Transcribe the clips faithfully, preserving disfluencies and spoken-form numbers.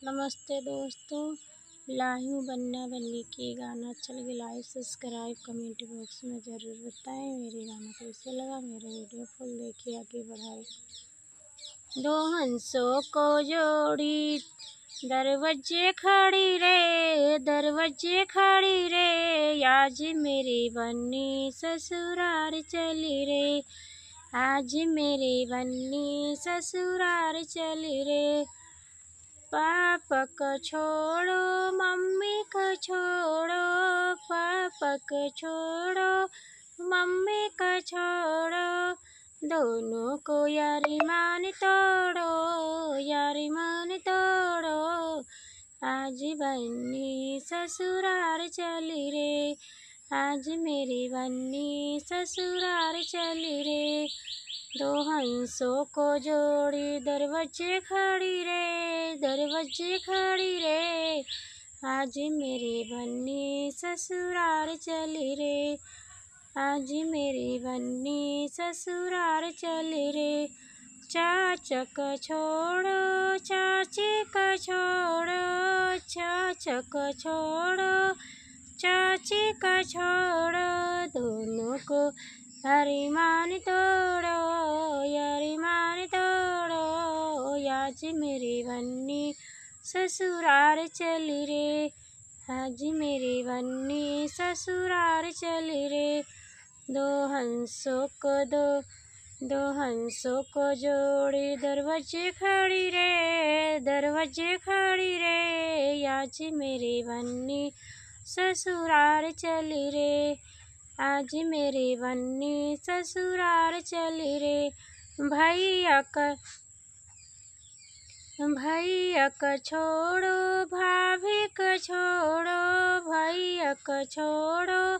नमस्ते दोस्तों, लाइव बन्ना बन्नी के गाना अच्छा लगे, like, subscribe, comment box में ज़रूर बताएं। मेरे गाना कैसे लगा, मेरे video full देखिए, आगे बढ़ाएं। दो हंसों को जोड़ी दरवाजे खड़ी रे, दरवाजे खड़ी रे, आज मेरी बन्नी ससुरार चली रे, आज मेरी बन्नी ससुरार चली रे। पापा का छोड़ो, मम्मी का छोड़ो, पापा का छोड़ो, मम्मी का छोड़ो, दोनों को यारी मान तोड़ो, यारी मान तोड़ो। आज बन्नी ससुरार चली रे, आज मेरी बन्नी ससुरार चली रे। दो हंसों को जोड़ी दरवाजे खड़ी रे, दरवाजे खड़ी रे, आज मेरी बन्नी ससुरार चली रे, आज मेरी बन्नी ससुरार चली रे। चाचा का छोड़ो, चाची का छोड़ो, चाचा का छोड़ो, चाची का छोड़ो, दोनों को यारी मान तोड़ो, यारी मान तोड़ो। आज मेरी बन्नी ससुरार चली रे, आज मेरी बन्नी ससुरार चली रे। दो हंसों को दो, दो हंसों को जोड़ी दरवाजे खड़ी रे, दरवाजे खड़ी रे, आज मेरी बन्नी ससुरार चली रे, आज मेरी बन्नी ससुरार चली रे। भैया का, भैया का छोड़ो, भाभी का छोड़ो, भैया का छोड़ो,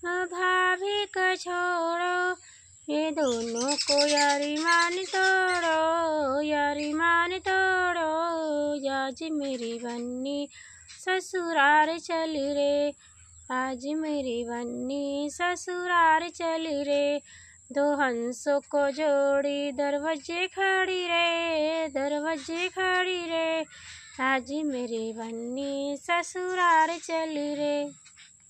भाभी का छोड़ो, ये दोनों को यारी मान तोड़ो, यारी मान तोड़ो। आज मेरी बन्नी ससुरार चली रे, आज मेरी बन्नी ससुरार चली रे। दो हंसों को जोड़ी दरवाजे खड़ी रे, दरवाजे खड़ी रे, आज मेरी बन्नी ससुरार चली रे।